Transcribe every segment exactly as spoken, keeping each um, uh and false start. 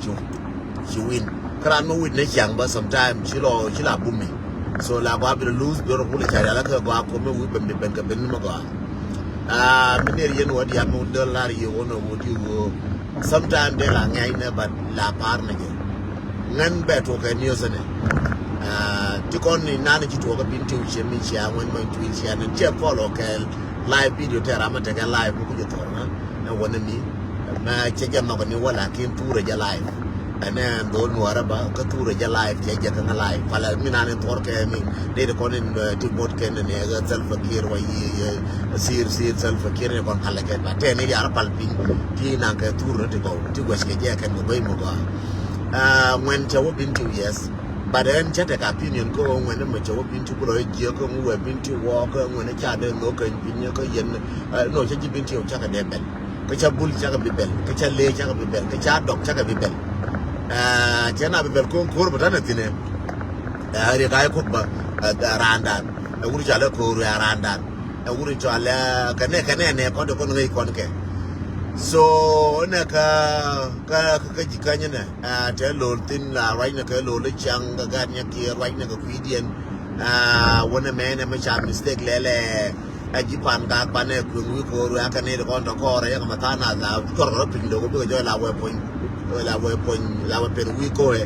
Ci, ci win. Kä raan mi win ni ciaŋ bä sometime ci lɔ, ci la bumi. So la gɔaa bi lɔ lose bi rɔ kulɛ ca rial kä gɔaa kɔmɛ wi̱i̱ ben bi ben kɛ ben ni mɛ gɔaa. Ah, mi ner yɛn wä diaal mi wä dee lar yɛ wä nɔ wä di wä. Sometime dee la ŋɛny nɛ, but la par ni jɛ. Ŋän bɛ tuɔk kɛ news ni. Ah, ti kɔn ni nan ci tuɔk kɛ bin ti wä ciɛ mi cia ŋuɛn mɔ tuil cia ni tiɛ follow kɛ live video tɛ ram mi tekɛ live mi ku jɛ thor na. Ɛ wä ni mi. Mɛ cɛ jɛ nhɔk ni wä lakin thurɛ jɛ live. Ɛnɛ dhol nuɔrɛ ba kä thurɛ jɛ live cɛ jɛ kä ŋa live. Pala mi nan in thor kɛ mi. Dee di kɔn in, eh, ti bot kɛn ni ɛ Salva Kiir wa yi, eh, sir, sir Salva Kiir ni kɔn pal kɛ ba tɛ ni yara pal piny. Ti nan kɛ thurɛ ti gɔw ti guɛc kɛ jɛ kɛn kɛ bɛy mɔ gɔa. Ah, ŋuɛn cɛ wä bin ti yes. But ɛn cɛ tɛ ka opinion kä ŋuɛn mɛ cɛ wä bin ti kulɔ jiɛ kä ŋuɛ bin ti wɔ kä ŋuɛn ca dee no kɛ bin kä yɛn, eh, no cɛ ji bin ti ca kɛ dee bɛl. Kä ca bul ca kɛ bi bɛl, kä ca lee ca kɛ bi bɛl, kä ca dɔk ca kɛ bi bɛl. Ah, cɛ na bi bɛl ko̱n ko̱r bɛ tanɛ thinɛ. Ah, ri ka ye kok ba, ah, randan. Ɛ wuri ca lɛ ko̱r ya randan. Ɛ wuri ca lɛ kɛnɛ kɛnɛ nɛ kɔn de kɔn ŋäc kɔn kɛ. So nɛ ka ka ka ji ka nyɛ nɛ. Ah, tɛ lol thin la ruac nɛ kɛ lol i̱ ciaŋ ka gat nyɛ kiɛ ruac nɛ kɛ kui̱diɛn. Ah, wänɛ mɛ nɛ mɛ ca mistake lɛlɛ. A ji̱ pan gak panɛ kueŋ wi̱i̱ ko̱o̱r wee a kɛ nɛy ti kɔn tɔ kɔɔr a yɛn kɛ ma tha̱a̱ŋ nath la kɔr kɛ rɔ piny lo̱k bikɛ jɔɔc la wee puɔ̱ny, la wee puɔ̱ny, la wee pen wi̱i̱ ko̱o̱r ɛ.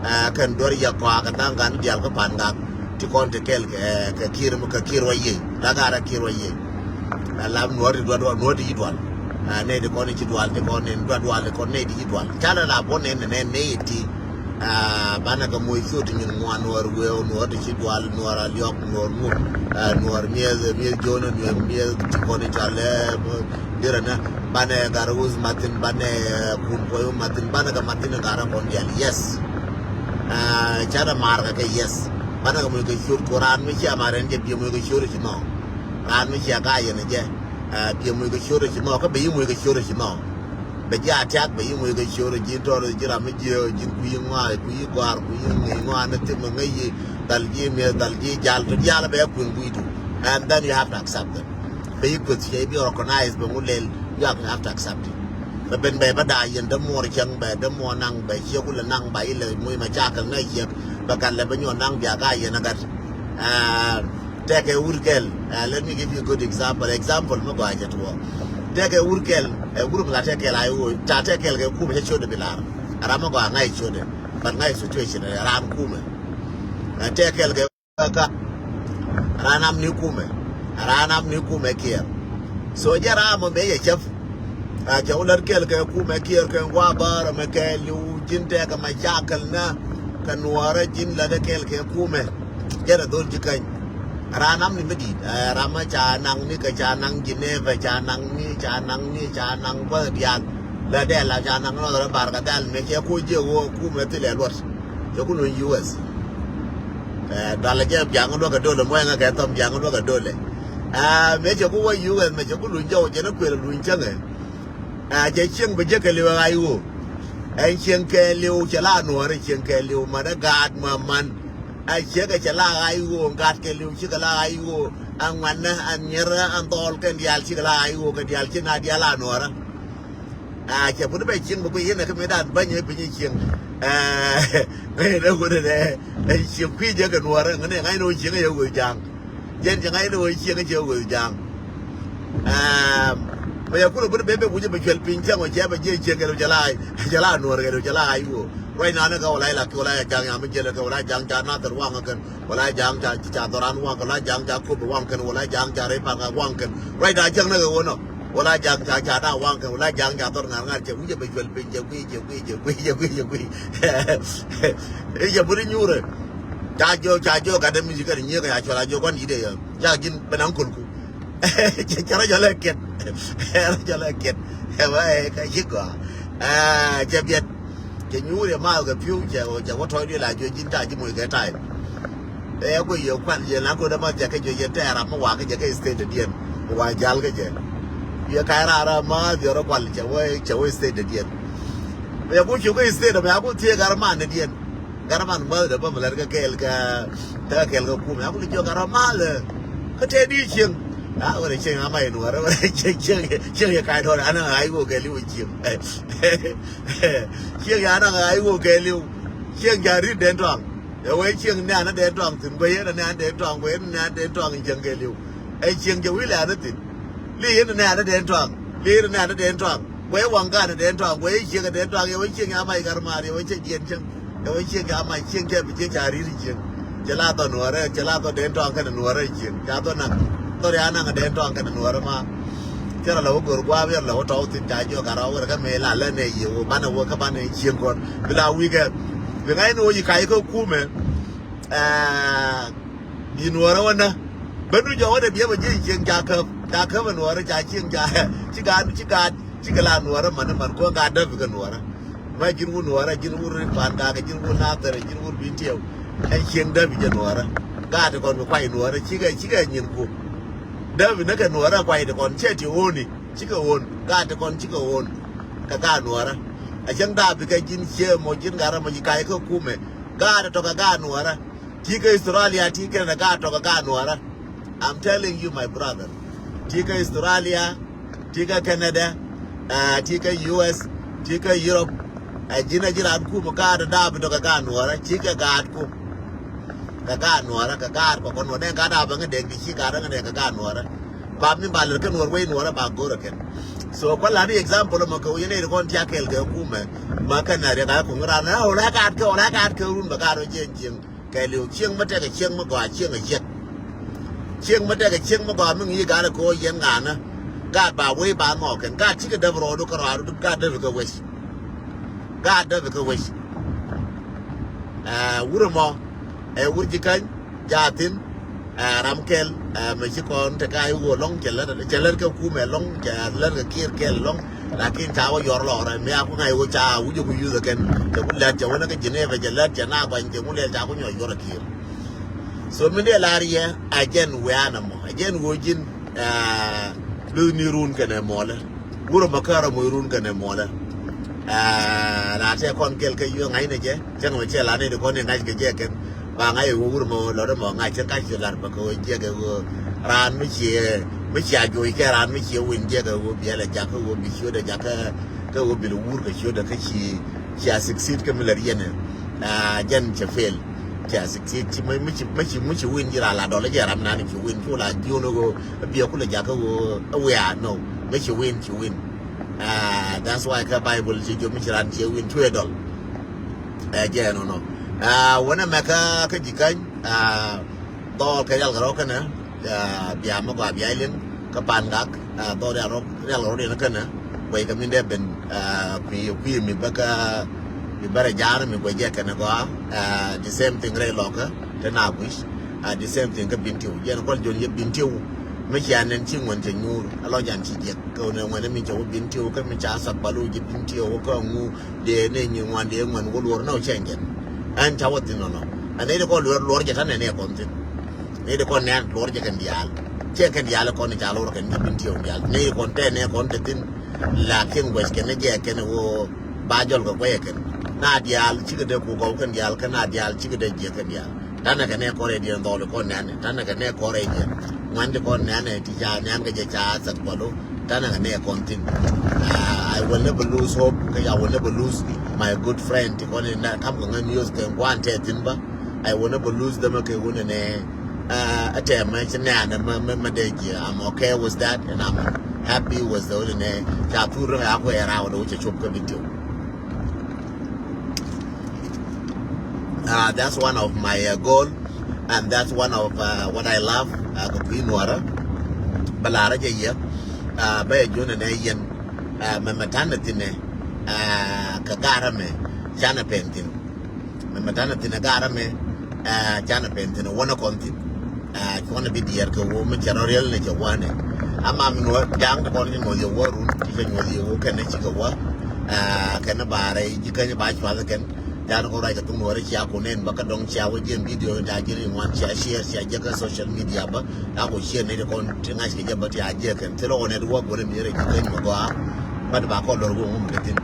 Ɛ kɛn duɔ̱r yɛ kɔaak kɛ tha̱a̱ŋ gan diaal kä pan gak ti kɔn ti kɛl kɛ, kɛ ki̱i̱r, kɛ ki̱i̱r wä yiëë la gaarä ki̱i̱r wä yiëë. Ɛ la nuɔ̱ɔ̱r ti dual, nuɔ̱ɔ̱r ti ci dual. Ɛ nɛy ti kɔn ti ci dual ti kɔn nɛn dual dual ti kɔn nɛy ti ci dual ca la la buɔ̱n nɛn nɛn nɛy ti. Ah, banɛ kɛ moc thok ti nyin ŋuan nuɔr weu nuɔr ti ci dual nuɔr aliɔk nuɔr ŋu. Ah, nuɔr miɛth miɛth jonä nuɔr miɛth ti kɔn i̱ cɔal ɛ dirɛ nä. Banɛ gar wus mathin banɛ, eh, kun kuɔy wä mathin banɛ kɛ mathin gar kɔn dial yes. Ah, canɛ mar kɛ kɛ yes. Banɛ kɛ moc kɛ ciöt ko raan mi cia mar ɛn jɛ biɛ moc kɛ ciöt ci nɔ. Raan mi cia ka yɛn jɛ. Ah, biɛ moc kɛ ciöt ci nɔ kä bɛ yi moc kɛ ciöt ci nɔ. Bɛ ji̱ a tiak bɛ yi ŋui̱ kɛ ciöör ji̱ tɔr ji̱ ram mi ji̱ ji̱ kui̱ ŋɔaa kui̱ gɔaar kui̱ ŋi̱i̱ ŋɔaa ni thim ŋäc yi. Dhal ji̱ mi̱eth dhal ji̱ jal to diaal bɛ kui̱ gui̱du. And then you have to accept them. Bɛ yi kueth ciɛ bi recognize bɛ ŋu lel. You have to accept it. Bɛ ben bɛ bä daa yɛn dämuɔɔr cäŋ bɛ dämuɔɔr naŋ bɛ ciek wulɛ naŋ ba ilɛ muc ma cakɛl ŋäc ciek. Bɛ gat lɛ bɛ nyuɔn naŋ bia ka yɛn agat. Ah, Tɛkɛ wur kɛl. Uh, let me give you a good example. Example mi gɔaa cɛ tuɔɔk. Tɛkɛ wur kɛl. Ɛ wur mi la tɛkɛ kɛl a iwoi ca tɛkɛ kɛl kɛ kumɛ cɛ ciötdɛ bi lar. Ram mi gɔaa ŋa̱c ciötdɛ. But ŋa̱c situation ɛ ram kumɛ. Ɛ tɛkɛ kɛl kɛ ka ran am ni kumɛ. Ran am ni kumɛ kiɛr. So jɛ ram mi bɛ yɛ cɛp. A cɛ wä lät kɛl kɛ kumɛ kiɛr kɛ ŋua̱ bär mɛ kɛ liw ji̱n tɛkɛ mɛ cakɛl nä. Kɛ nuɔɔrä ji̱n lät kɛl kɛ kumɛ. Jɛn a dhol ji̱ käny. Ran nam ni mi di̱i̱t, eh, ram ma ca naŋ ni kɛ ca naŋ Geneva, ca naŋ ni, ca naŋ ni, ca naŋ guäth diaal. Lɛ dɛl la ca naŋ nɔth rɛ bar kɛ dhal mi cɛ ku jiɛ woo kumɛ thilɛ luɔt. Cɛ ku luny U S. Eh, dal jɛ biaŋ luɔk kɛ dolɛ muɛŋɛ kɛ thɔm biaŋ luɔk kɛ dolɛ. Eh, mi cɛ ku wä U S mi cɛ ku luny jɔw cɛ ni kuël luny cäŋɛ. Eh, cɛ cieŋ bi jɛ kɛ liw ɛ ɣac woo. Ɛn cieŋ kɛ liw cɛ la nuɔɔri cieŋ kɛ liw man ɛ gaat ma man. A ciek ɛ cɛ la ɣac ɣöö gat kɛ li̱w cikɛ la ɣac ɣöö. A ŋuanä a nierä a dhɔl kɛn diaal cikɛ la ɣac ɣöö kɛ diaal ci na diaal a nuɔrä. A cɛ put bɛ cieŋ bɛ kui̱ yɛn ɛ kä mëë dan bäny ɛ piny cieŋ. Ɛ ŋäc ɛ wut ɛ ɛ cieŋ kui̱ jɛ kɛ nuɔrä ŋäc ɛ ŋa̱c ni wä cieŋ ɛ yɛ wut ja̱a̱ŋ. Jɛn cɛ ŋa̱c ni wä cieŋ ɛ cɛ wut ja̱a̱ŋ. Mɛ yɛ kulɛ buni bebe kucä bɛ cuɛl piny cäŋ ɔ cɛ bɛ jiɛ cieŋ kɛl cɛ la cɛ la nuɔr kɛl cɛ la ɣac ɣöö. Ruac nanɛ kɛ wala ilak kɛ wala ja̱a̱ŋ yam mi jiɛl kɛ wala ja̱a̱ŋ ca nathɛr waŋ kɛn wala ja̱a̱ŋ ca ca dhɔran waŋ kɛn wala ja̱a̱ŋ ca kop waŋ kɛn wala ja̱a̱ŋ ca rɛy paŋ waŋ kɛn. Ruac da cäŋ nɛ kɛ ɣöö nɔ wala ja̱a̱ŋ ca ca da waŋ kɛn wala ja̱a̱ŋ ca dhɔr ŋa̱r ŋa̱r cɛ wi̱cɛ bɛ cuɛl piny cɛ guiy cɛ guiy cɛ guiy cɛ guiy cɛ guiy. I̱ cɛ buni nyuurɛ. Ca jiök ca jiök gatdɛ mi ci kɛn nyiek kɛ ca cuɛl a jiök kɔn yi̱t ɛ yɛ ca ji̱n ben aŋ kolku. Cɛ rɔ jɔlɛ kiɛt. Rɔ jɔlɛ kiɛt. Ɛ wee ka ci gɔaa. Ɛ cɛ biɛt. Cɛ nyuur yɛ maath kɛ pi̱w cɛ cɛ wä tɔ̱ɔ̱c diɛ la juɛ ji̱n ta̱a̱ ji̱ moc kɛ ta̱a̱. Ɛ kuɛ yɛ kual yɛ la kuɛ dämath cɛ kɛ juɛ yɛ tɛɛr ram mi wakä jɛ kɛ state diɛn. Wa jal kɛ jɛ. Yɛ ka̱ raar maath yɛ rɔ kual cɛ wä cɛ wä state diɛn. Ɛ ku cu kɛ state mɛ a ku thiee gar man diɛn. Garaman mäthdä bä mi lät kä kɛɛl kä kä kɛɛl kä kumɛ a kuli jiök garaman lɛ. Kä tɛt di cieŋ A wä rɛ cieŋ ama in wä rɛ wä rɛ cieŋ cieŋ cieŋ yɛ ka̱a̱c dɔ̱r anɛ ŋa̱c wä kɛɛliw cieŋ. Cieŋ yɛ anɛ ŋa̱c wä kɛɛliw. Cieŋ ca ri̱t dɛn tɔaŋ. Ɛ wee cieŋ nɛ anɛ dɛn tɔaŋ thi̱n guɛ yɛn anɛ anɛ dɛn tɔaŋ guɛ yɛn anɛ anɛ dɛn tɔaŋ in cieŋ kɛɛliw. Ɛ cieŋ cɛ wi̱i̱ lɛ anɛ thi̱n. Li yɛn anɛ anɛ dɛn tɔaŋ li yɛn anɛ anɛ dɛn tɔaŋ. Guɛ waŋ gaat dɛn tɔaŋ guɛ yɛ cieŋ dɛn tɔaŋ yɛ wee cieŋ yɛ ama i̱ gat maar yɛ wee cɛ jiɛn cieŋ. Kɛ wee cieŋ kɛ ama cieŋ kɛ bi cieŋ ca ri̱t cieŋ. Cɛ la thɔ nuɔrɛ cɛ la thɔ dɛn tɔaŋ kɛnɛ nuɔrɛ cieŋ ca thɔ naŋ. Thɔ ria naŋ dɛn tɔaŋ kɛnɛ nuɔrɛ ma. Cɛ rɔ la wä gör gua̱a̱p yɛr la wä tɔw thin ca jiɔ ka rɔ wä rɛ kä mëë la lɛ nɛ yie wä banɛ wä kä banɛ cieŋ kɔn bi la wi̱i̱ kɛ. Bi ŋa̱c ni wä yi ka̱c kä kumɛ. Ɛɛ, yi nuɔrɛ wä nä. Bä nu jɔwä dɛ biɛ bä jiɛ cieŋ ca käp ca käp ɛ nuɔrɛ ca cieŋ ca ci gaat ci gaat. Cikɛ la nuɔrä mani man kuɔn ka däpi kä nuɔrä. Ma ji̱n wur nuɔrä ji̱n wur rit pan kakɛ ji̱n wur nathɛrɛ ji̱n wur bin tiɛw. Ɛn cieŋ däpi jɛ nuɔrä. Gaat ti kɔn bi kuay nuɔrä cikɛ cikɛ nyin ku. Däpi ni kɛ nuɔrä kuay ti kɔn cɛ ti ɣoni cikɛ ɣon gaat ti kɔn cikɛ ɣon. Kɛ gaat nuɔrä. A cäŋ dap bi kɛ ji̱n ciee mɔ ji̱n gat ram mɔ ji̱ kay kä kumɛ. Gaat ti tɔkɛ gaat nuɔrä. Ti kä Australia ti kɛnɛ gaat tɔkɛ gaat nuɔrä. I'm telling you my brother. Ti kä Australia. Ti kä Canada. Ti kä U S. Ti kä Europe. Ɛ ji̱n ɛ ji̱ raan kum gaat dap tɔkɛ gaat nuɔrä ti kɛ gaat kum. Kɛ gaat nuɔrä kɛ gaat kɔkɔ nuɔrä dee gaat dap ɛ ŋä dee di ci gaat ɛ ŋä dee kɛ gaat nuɔrä. Ba mi ba lɛr kä nuɔr wei nuɔrä ba go̱r ɛ kɛn. So kua la ni example mɔ kɛ wei ni kɔn ti a kɛl kɛ kumɛ. Ma kɛn na riɛk a kuŋ raan ɛ wä la gaat kɛ wä la gaat kɛ run bɛ gaat wä jiɛn jiɛn. Kɛɛliw cieŋ mi tekɛ cieŋ mi gɔaa cieŋ a yieth. Cieŋ mi tekɛ cieŋ mi gɔaa mi ŋi̱i̱c gat ɛ ko̱o̱c yɛn ŋa̱a̱nä. Gat ba wec ba nhɔɔk kɛn gat cikɛ däp rɔɔdu kä rɔɔdu gat däp kɛ wec. Gat däp kɛ wec. Wur ɛmɔ ɛ wur ji̱ käny. Jathin. Ram kɛl. Mɛ ci kɔn te ka iwuɔ lɔŋ cɛ lät cɛ lät kɛ kumɛ lɔŋ cɛ lät kɛ kiɛr kɛl lɔŋ. Lakin ca wä yɔr lɔrɛ mi a ku ŋa̱c wä ca wä jɛ ku yuth kɛn cɛ ku lɛt cɛ wä ni kä Geneva cɛ lɛt cɛ na gɔny cɛ ku lɛl ca ku nyɔc yɔr a kiɛr. So min dee lar yɛ a jɛn wɛ an ɛmɔ a jɛn wä ji̱n. Luth ni run kɛnɛ mɔlɛ. Wurɛ mɔ kärɛ mɔ run kɛnɛ mɔlɛ. La tɛ kɔn kɛl kä yue ŋa̱cnɛ jɛ. Cäŋ mɛ cɛ la ni di kɔn i̱ ŋa̱c kɛ jɛ kɛn. Ba ŋa̱c i̱ wä wur mɛ wä lɔt mɛ ŋa̱c cä ka̱c ci lar bä kɛ wä jiɛk i̱ wä. Raan mi ciɛ mi cia juɔc kɛ raan mi ciɛ win jiɛk i̱ wä biɛl ɛ jak kä wä bi ciöt ɛ jak kä wä bil wur kɛ ciöt ɛ kä ci cia succeed kä mi lät yɛn ɛ. Jɛn cɛ fail. Cia succeed ci mi ci mi ci mi ci win ci ra la dɔl jɛ ram nan ci win cu la jiun ɛ wä biɛ kulɛ jak kä wä wia no. Mi ci win ci win. That's why kä Bible ci jom mi ci ran ci win cuɛ dɔl. Ɛ jɛ nɔnɔ. Wänɛ mɛ kä kä ji̱ käny. Dhɔɔl kɛ rial kɛ rɔ kɛnɛ. Bia mɛ gɔaa bia liŋ kä pan gak. Dhɔɔl rial kɛ rɔ rial kɛ rɔ rial kɛnɛ. Kuɛ kɛ min dee ben. Kui̱ kui̱ mi bä kä mi bä rɛ ja̱a̱r mi kuɛ jɛ kɛnɛ gɔaa. The same thing rɛ lɔkä. Te na guic. The same thing kä bin tiw jɛn kɔl jon yɛ bin tiw. Mi cia nɛn ci ŋuɛn cɛ nyuur a lɔ jan ci jiɛk kɛ wunɛ ŋuɛn mi cɛ wä bin tiw kä mi ca sak balu ji̱ bin tiw kä ŋu. Dee ne nyi ŋuan dee ŋuan wä luɔr nɔ cɛ ŋɛn. Ɛn ca wä thin nɔnɔ. Ɛn nɛy de kɔn luɔr luɔr jɛ ta nɛn ɛ kɔn thin. Nɛy de kɔn nɛn luɔr jɛ kɛn diaal. Cɛ kɛn diaal kɔn ca luɔr kɛn ji̱ bin tiɛw diaal nɛy de kɔn tɛ nɛ kɔn te thin. Lakin guɛc kɛn jɛ kɛn wä ba jɔl kɛ guɛc kɛn. Na diaal cikɛ dee kukɔw kɛn diaal kɛn na diaal cikɛ dee jiɛ kɛn diaal. Tanɛ kɛ nɛ kɔrɛ diɛn dhɔli kɔn nɛnɛ tanɛ kɛ nɛ kɔrɛ diɛn. Ŋuan ti kɔn nɛnɛ ti ca nɛn kɛ jɛ ca thak pɔlu. Tanɛ kɛ nɛ kɔn thin. I will never lose hope kɛ I will never lose my good friend ti kɔn in kam kɛ ŋän yos kɛ guan tɛ thin ba. I will never lose them kɛ wun nɛ. A tɛ mɛ ci nɛnɛ mɛ mɛ dee jiɛ. I'm okay with that and I'm happy with the wun nɛ ca thur rɛ a kɔ yɛ ra wun wun cɛ cop kɛ bi tiw. That's one of my goal and that's one of what I love. Kɛ kui̱ nuɔrä bä larä jɛ yɛ. Bä yɛ juɔnɛ nɛ yɛn. Mɛmɛ tanɛ thinɛ kɛ garä mɛ canɛ pɛn thin. Mɛmɛ tanɛ thinɛ garä mɛ canɛ pɛn thin wanɛ kɔn thin. Cuɔnɛ bi diɛɛr kɛ woo mi cɛ rɔ riɛl ni cɛ wanɛ. Ama mi nuɔ jaŋ ti kɔn ci nuɔth yɛ wä run ti cɛ nuɔth yɛ wä kɛnɛ cikɛ wä. Kɛnɛ ba rɛy ji̱ käny ba cuath kɛn. Jan kɔn ruac kɛ thuk nuɔri cia kun nɛn ba kä dɔŋ cia wä jiɛn video in ta jiɛn in wan cia share cia jiɛ kä social media ba. Ta ku share ni ti kɔn ti ŋa̱c kɛ jɛ ba ti a jiɛ kɛn thilɛ wä network wä ni mi rɛy ji̱ käny mi gɔaa. Bat ba kɔn lor wä ŋum kɛ thin.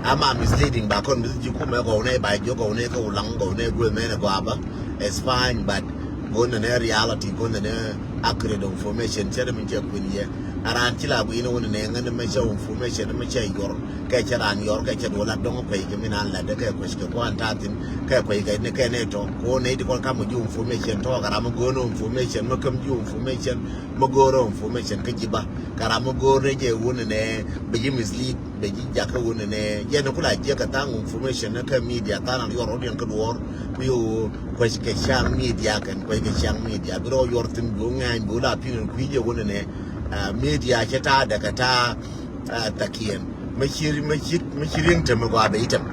Ama misleading ba kɔn mi ji̱ kumɛ gɔw nɛ ba jiɔ gɔw nɛ kä wulaŋ gɔw nɛ guɛ mɛn gɔaa ba. It's fine but Go̱n ni nɛ reality, go̱n ni nɛ accurate information, cɛ dɛ min cɛ kuën yɛ. A raan ci la gui̱n wun ni nɛ ŋän mɛ cɛ information, mɛ cɛ yɔr, kɛ cɛ raan yɔr, kɛ cɛ duɔl a dɔŋ kuɛy kɛ min an lat dɛ kɛ kuɛc kɛ kuan ta̱a̱ thi̱n, kɛ kuɛy kɛ ni kɛ nɛ tɔ. Ko nɛ di kɔn kam ju information tɔ, kɛ ram mɛ go̱n information, mɛ käm ju information, mɛ go̱r information kä ji̱ ba. Kɛ ram mɛ go̱r nɛ jɛ wun ni nɛ, bɛ ji̱ mislead, bɛ ji̱ jakä wun ni nɛ. Jɛ ni kula jiɛ kɛ tha̱a̱ŋ information ni kɛ media tha̱a̱ŋ an yɔr rɔ̱diɛn kä duɔr. Ku yo kuec kɛ ciaŋ media kɛn kuec kɛ ciaŋ media. Bi rɔ yuɔr thin bi wä ŋɛny bi wä la pin kui̱ jɛ wä nɛnɛ. Media cɛ ta̱a̱ dɛ kɛ ta̱a̱ thakiɛn. Mɛ ci mɛ ci mɛ ci riŋ tɛm gɔaa bɛ itɛm.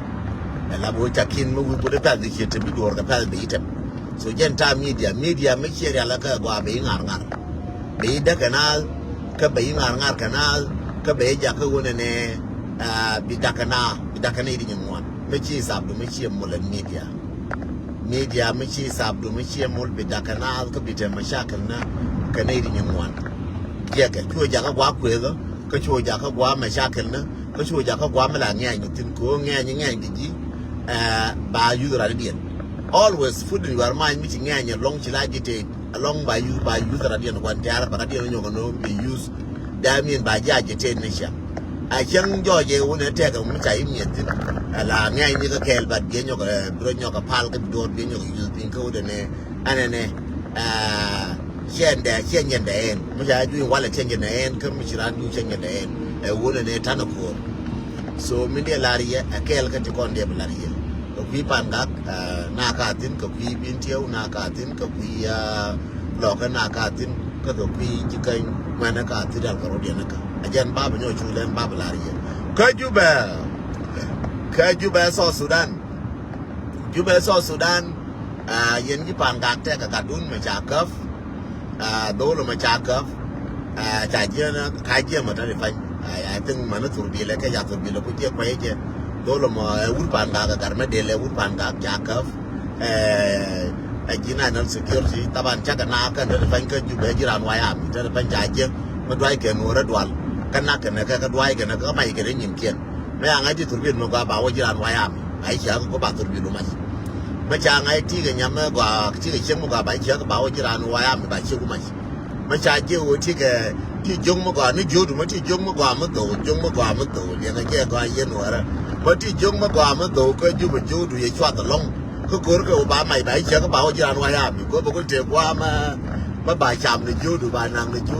Ɛ la bi wä cakin mɛ wi̱i̱ bot ɛ pɛl kɛ ciɛ tɛm bi duɔr kɛ pɛl bɛ itɛm. So jɛn ta̱a̱ media, media mɛ ciɛ rial kɛ gɔaa bɛ iŋar ŋar. Bɛ idäk kɛ naath kä bɛ iŋar ŋar kɛ naath kä bɛ ijakä wä nɛnɛ. Bi dakä na bi dakä na i̱ di nyin ŋuan. Mɛ ci isap du mɛ ci imol ɛn media. Media mɛ ci isap du mɛ ci imol bi dakä na kä bi te mashakil na kɛ na i̱ di nyin ŋuan. Jiɛkɛ cuɔ jakä gua kuekä kä cuɔ jakä gua mashakil na kä cuɔ jakä gua mɛ la ŋɛny ni thin ko ŋɛny ŋɛny di ji̱. Ba yuth radidiɛn. Always put in your mind mi ci ŋɛny along ci la ji̱ te. Along ba yuth ba yuth radidiɛn kuan tiar ba radidiɛn nyɔk no bi yuth. That mean ba ji̱ agitate ni ciaŋ. A cäŋ jɔɔc ɛ wun ɛ tɛk ɛ mi ca imiɛth thin. Ala ŋɛny ni kä kɛɛl bat biɛ nyɔk ɛ bi rɔ nyɔk ɛ pal kä bi do̱r biɛ nyɔk ɛ yuth piny kä wun ɛ nɛ. Ɛn ɛ nɛ. Ciɛn dɛ ciɛn nyɛn dɛ ɛn mi ca jui̱ walɛ ciɛn nyɛn dɛ ɛn kä mi ci ran jui̱ ciɛn nyɛn dɛ ɛn. Ɛ wun ɛ nɛ tanɛ ko̱r. So min diɛ lar yɛ ɛ kɛɛl kä ti kɔn diɛ bi lar yɛ. Kɛ kui̱ pan gak na ka thin kɛ kui̱ bin tiɛw na ka thin kɛ kui̱ lɔkä na ka thin. Kä kɛ kui̱ ji̱ käny ŋuɛ̈nä ka thi̱n dal kɛ rɔ̱diɛn kä. Ɛ jɛn bapɛ nyɔk cu lɛn bapɛ lar yɛ. Kä Jubɛ. Kä Jubɛ South Sudan. Jubɛ South Sudan. Yɛn ji̱ pan gak tɛkɛ gatdun mɛ ca käp. Dho̱l mɛ ca käp. Ca jiɛn ka jiɛn mɛ tɛn i̱ pany. I think mani thurbilɛ kɛ ca thurbilɛ ku jiɛ kuɛy jɛ. Dho̱l mɔ ɛ wur pan gak ɛ gat mɛ delɛ wur pan gak ca käp. Ɛ ji̱ national security taban cakɛ na kɛn te ti pany kä Jubɛ ji̱ ran White Army te ti pany ca jiäk mi duac kɛ nuɔrä dual. Kä nak kɛn kɛ kä duac kɛn kä mac kɛn nyin kiɛn. Mi a ŋa̱c ti thurbil mi gɔaa ba wä ji̱ ran White Army a i̱ ciakä kɔ ba thurbil wä mac. Mi ca ŋa̱c ti kɛ nyam mi gɔaa ti kɛ cieŋ mi gɔaa ba i̱ ciakä ba wä ji̱ ran White Army ba ciek wä mac. Mɛ ca jiɛ wä ti kɛ ti jiök mi gɔaa ni jiökdu mɛ ti jiök mi gɔaa mi dhou jiök mi gɔaa mi dhou liɛŋɛ jɛ gɔaa yɛn wärä. Mɛ ti jiök mi gɔaa mi dhou kä Jubɛ jiökdu yɛ cuath ɛlɔ̱ŋ. Kä ko̱r kɛ wä ba mac ba i̱ ciek ba wä ji̱ ran White Army go̱ bɛ kul tëë gua̱a̱ mɛ. Mɛ ba cam ni jiökdu ba naŋ ni jiökdu.